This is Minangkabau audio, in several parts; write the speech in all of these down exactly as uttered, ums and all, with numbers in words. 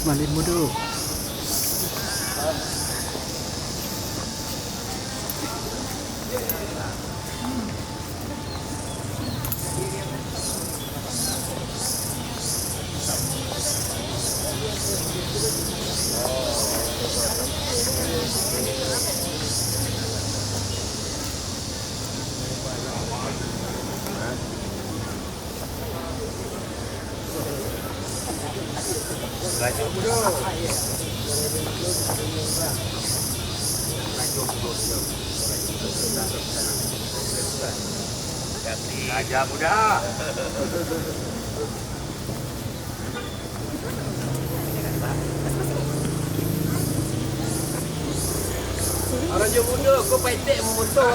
Malin mudo. Raja Muda. Raja Muda, kau paitek mamoto.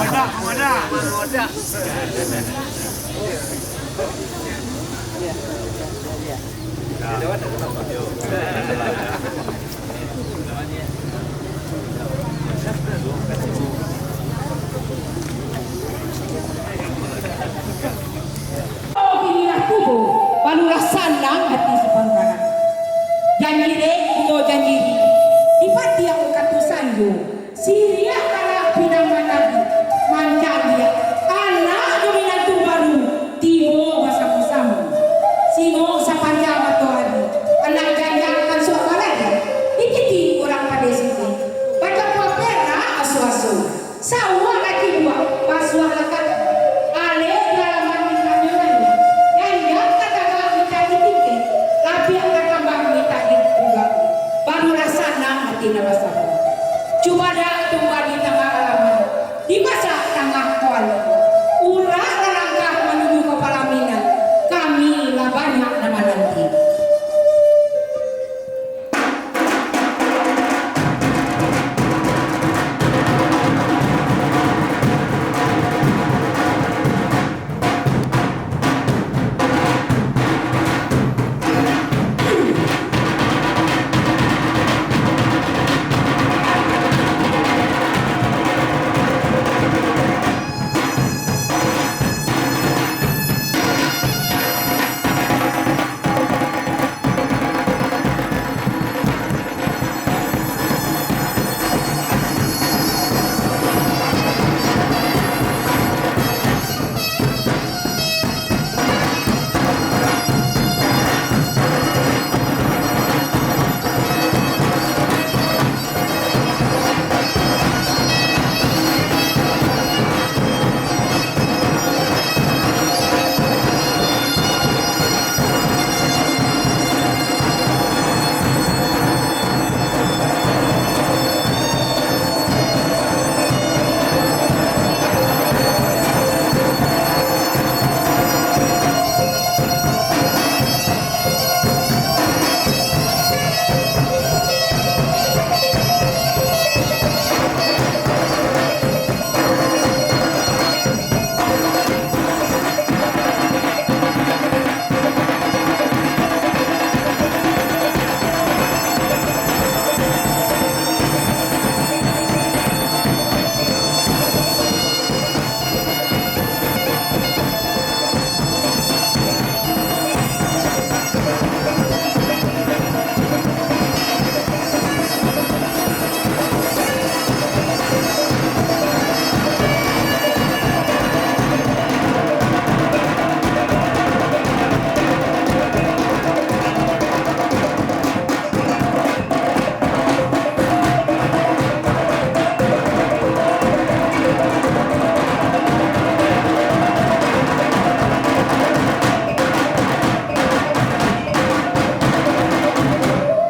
Muda, muda. Muda. Oh, inilah tubuh, barulah sanang hati si pangkalan. Janji dek, bungo janji diri, dipatiak wakatu sanjo. Siriak kalak pinang manari, mancaliak anak jo minantu baru tibo basamo-samo. Singok sapanjang mato ari, anak janjang kan suak balari, dititiak urang pado siko, bajapuah perak aso-aso. Sauak lah tibuak, basuah lah kaki, alek di alaman mintak nyo naiak, janjang ka tagak mintak ditingkek, lapiak ka kambang mintak dibugakan, barulah sanang ati nan basamo. Cubadak tumbuah di tangah alaman, dimasak tangah kuali. Urak lalangkah manuju ka palaminan, kami lah banyak nan mananti.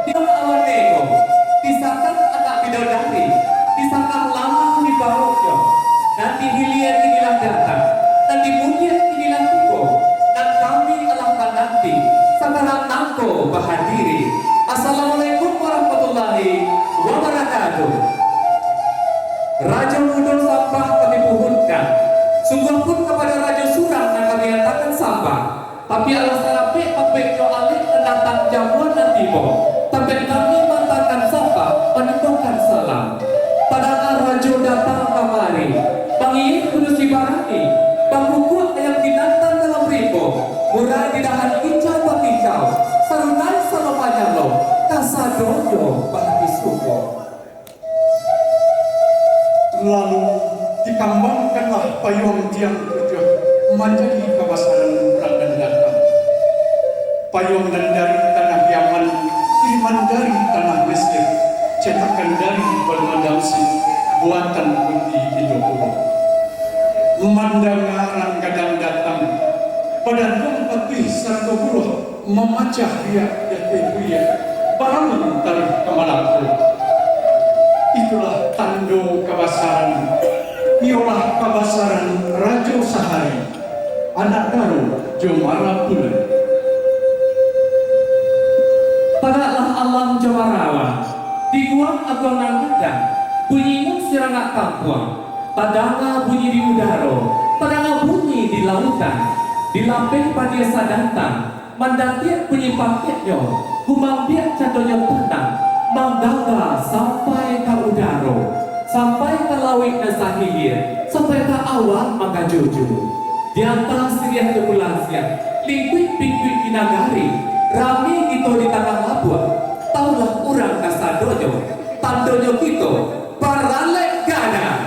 Di awan ego, di satan anak bidodari, di satan lamah di baroknyo, nan di hilia inilah datang, nan di mudiak inilah tibo, nan kami alah mananti, sakarang nangko bahadiri. Assalamualaikum warahmatullahi wabarakatuh. Rajo mudo sambah kami puhunkan, sungguah pun kapado rajo surang nan kami antakan sambah. Tapi alah sarapek mambeknyo alek nan datang jamuan nan tibo, tampek kami maantakan sambah, manimbakan salam. Padahal rajo datang kamari, mangiik kudo si barani, bakukuak ayam kinantan dalam rimbo, murai di dahan kicau bakicau, sarunai samo Kambangkanlah payuang Tiang Tujuah manjadi kabasaran urang nan datang. Payuang nan dari tanah Yaman, kiriman dari tanah Mesir, cetakan dari banua Damsyik, buatan Gusti Indo Puro. Mandanga rang gadang datang, badantuang patuih sarato buruah, mamacah riak di ateh buiak, baralun taruih ka malangko. Itulah tando kabasaran, iyolah kabasaran Rajo Sahari, anak daro jo marapulai. Tagaklah alam jo marawa, dibuang aguang nan gadang, bunyinyo sirangak kampuang, tadanga bunyi di udaro, tadanga bunyi di lautan, di lapeh badia sadantang, mandatiak bunyi pakeknyo, kumambiak candonyo tanang, manggaga sampai ka udaro, sampai ka lauik nan sahilia, sampai ka awan manggajuju. Di antah siriah jo bulan siang, lingkuik-pingkuik di nagari, rami kito di tangah labuah, taulah urang kasadonyo, tandonyo kito baralek gadang.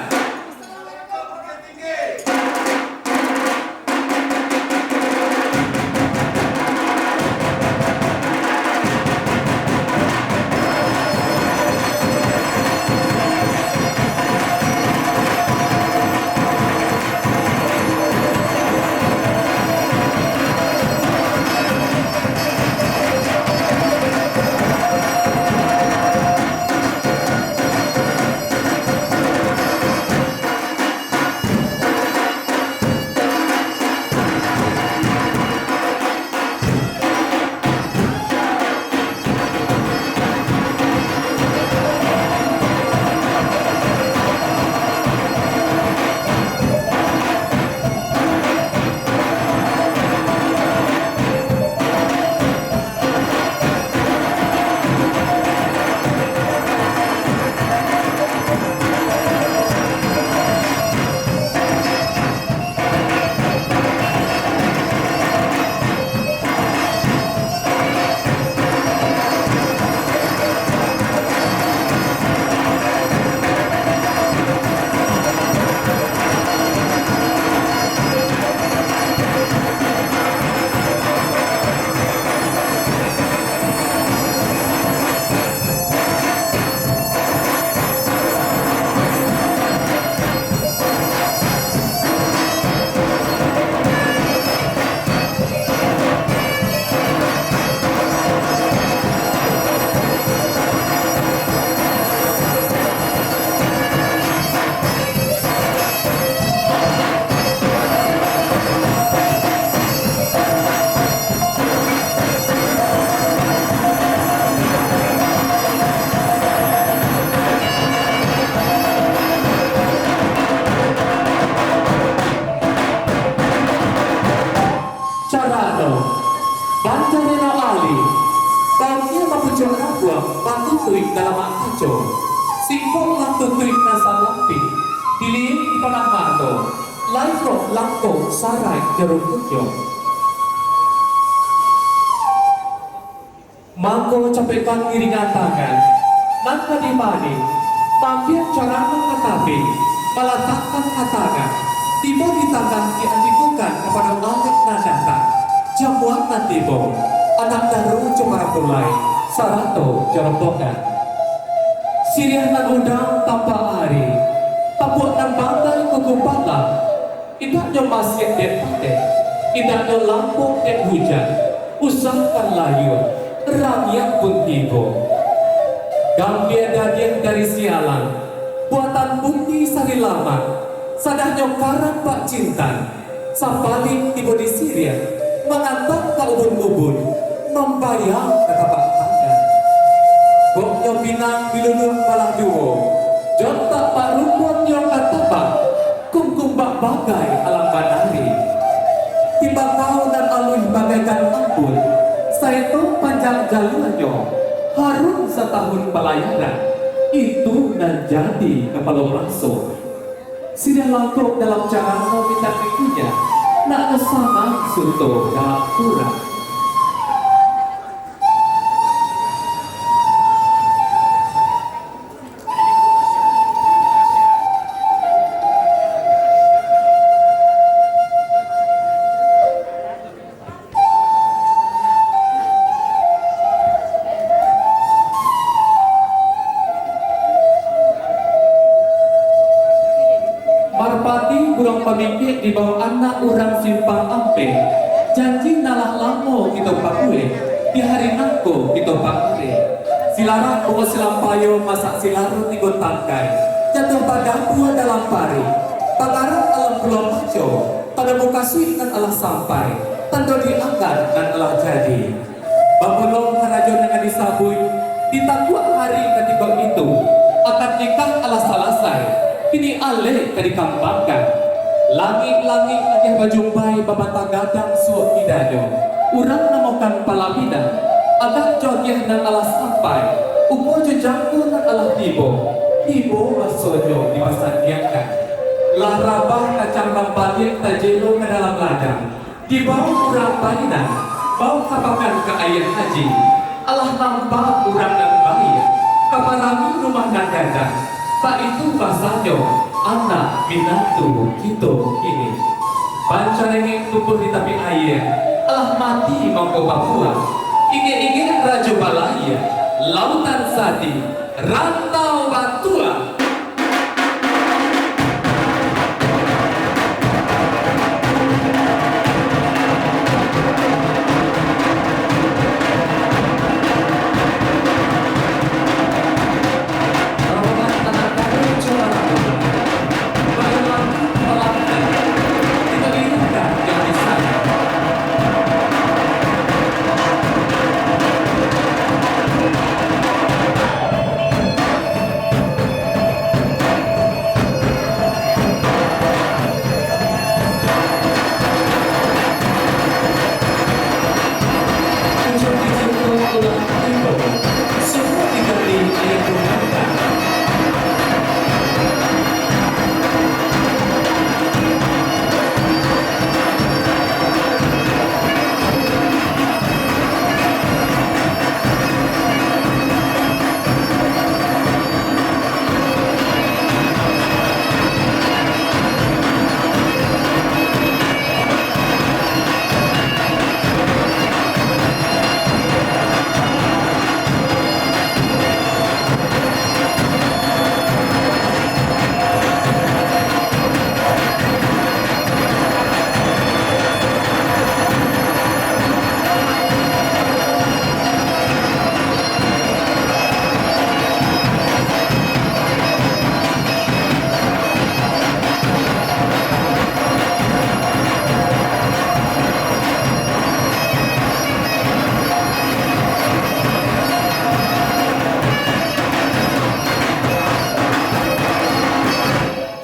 Carano, banjarino alih, bangkia bapucuak rabuang, batutuik dalamak kaco, singkok lah tutuik nan salampih, diliek di panah mato, lai roh langkok sarai jo rungkutnyo. Mangko capekkan iringan tangan, nan ka dimanih, maambiak carano ka tapi, malatakkan ka tangan, tibo di tangan diandikukan kapado alek nan datang, jamuang nan tibo, anak daro jo marapulai, sarato jo rombongan. Siriah nan undang tampak ari, tapuak nan bangkai kuku palang, indaknyo masiak dek pateh, indaknyo lampok dek hujan, usah kan layua, rangiang pun tibo. Gambia dadiang dari sialang, buatan Bumi Sarilamak, sadahnyo karang bak cintan, sapalik tibo di siriah, mangantang ka ubun-ubun, mambayang ka tapak tangan. Goknyo pinang diluluak balah duo, jontak bak rumpun nyo ka tabang, kungkung bak bagai alam banari. Timbakau nan aluih bagaikan ambun, saeto panjang jaluanyo, harum satahun palayaran, itu nan jadi kapalo raso. Siriah langkok dalam carano mintak dikunyah, nak ka sanang suto dalam kurang. Padi buruang pamikek dibao anak urang Simpang Ampek. Janji nan lah lamo kito pabuek, di hari nangko kito pakarek. Silarah bungo silampayo masak silarah tigo tangkai. Jatuah badabua dalam paruik. Pangarang alam Pulau Maco, pado mukasuik nan alah sampai, tando diangkan nan alah jadi. Bamulo karajo nan disabuik, ditakuak hari ka tibo itu, akad nikah alah salasai, kini alek ka dikambangkan. Langik-langik agiah bajumbai babatang gadang suok kidanyo, urang namokan palaminan, adat jo agiah nan alah sampai, uko jo jangko nan alah tibo, tibo masonyo dipasandiangkan. Lah rabah kacang baliak tajelo ka dalam ladang, dibao urang bainan, bao ka pakan ka Ayah Haji. Alah nampak urang nan baiak, ka parami rumah nan gadang. Baitu basanyo anak minantu kito kini. Bancarengek tumbuah di tapi aia, alah mati mangko babuah. Ingek-ingek Rajo Balai, Lautan Sati, Rantau Batua.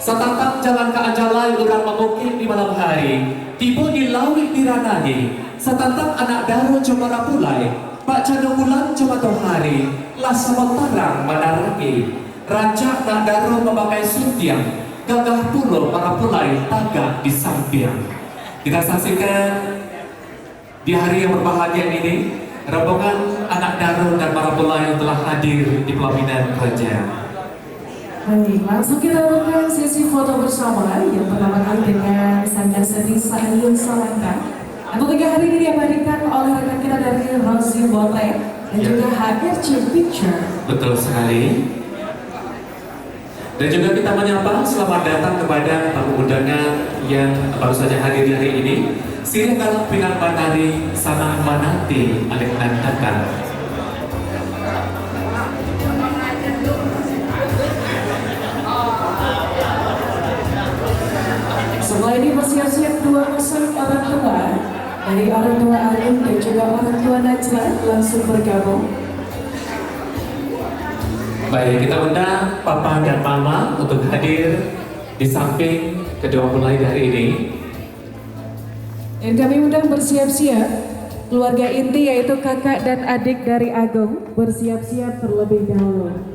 Satantang jalan ka Anjalai urang mamukik di malam hari, tibo di lauik di Ranai. Satantang anak daro jo marapulai, bak cando bulan jo matohari, lah samo tarang manarangi. Rancak nak daro mamakai suntiang, gagah pulo marapulai tagak di sampiang. Kita saksikan. Di hari yang berbahagia ini, rombongan anak daro dan marapulai telah hadir di pelaminan raja. Baik, langsung kita buka sesi foto bersama yang pertama kali dengan Sanggar Seni Sa'ayun Salanta. Yang tentunya hari ini diabadikan oleh rekan kita dari Rozim Bote dan Ya. juga H R C Picture. Betul sekali. Dan juga kita menyapa selamat datang kepada tamu undangan yang baru saja hadir di hari ini. Sirih galak pinang banari, sanang mananti alek nan datang. Setelah ini bersiap-siap dua pasang orang tua dari orang tua Arun dan juga orang tua Najla langsung bergabung. Baik, kita undang Papa dan Mama untuk hadir di samping kedua mempelai di hari ini. Dan kami undang bersiap-siap keluarga inti, yaitu kakak dan adik dari Agung, bersiap-siap terlebih dahulu.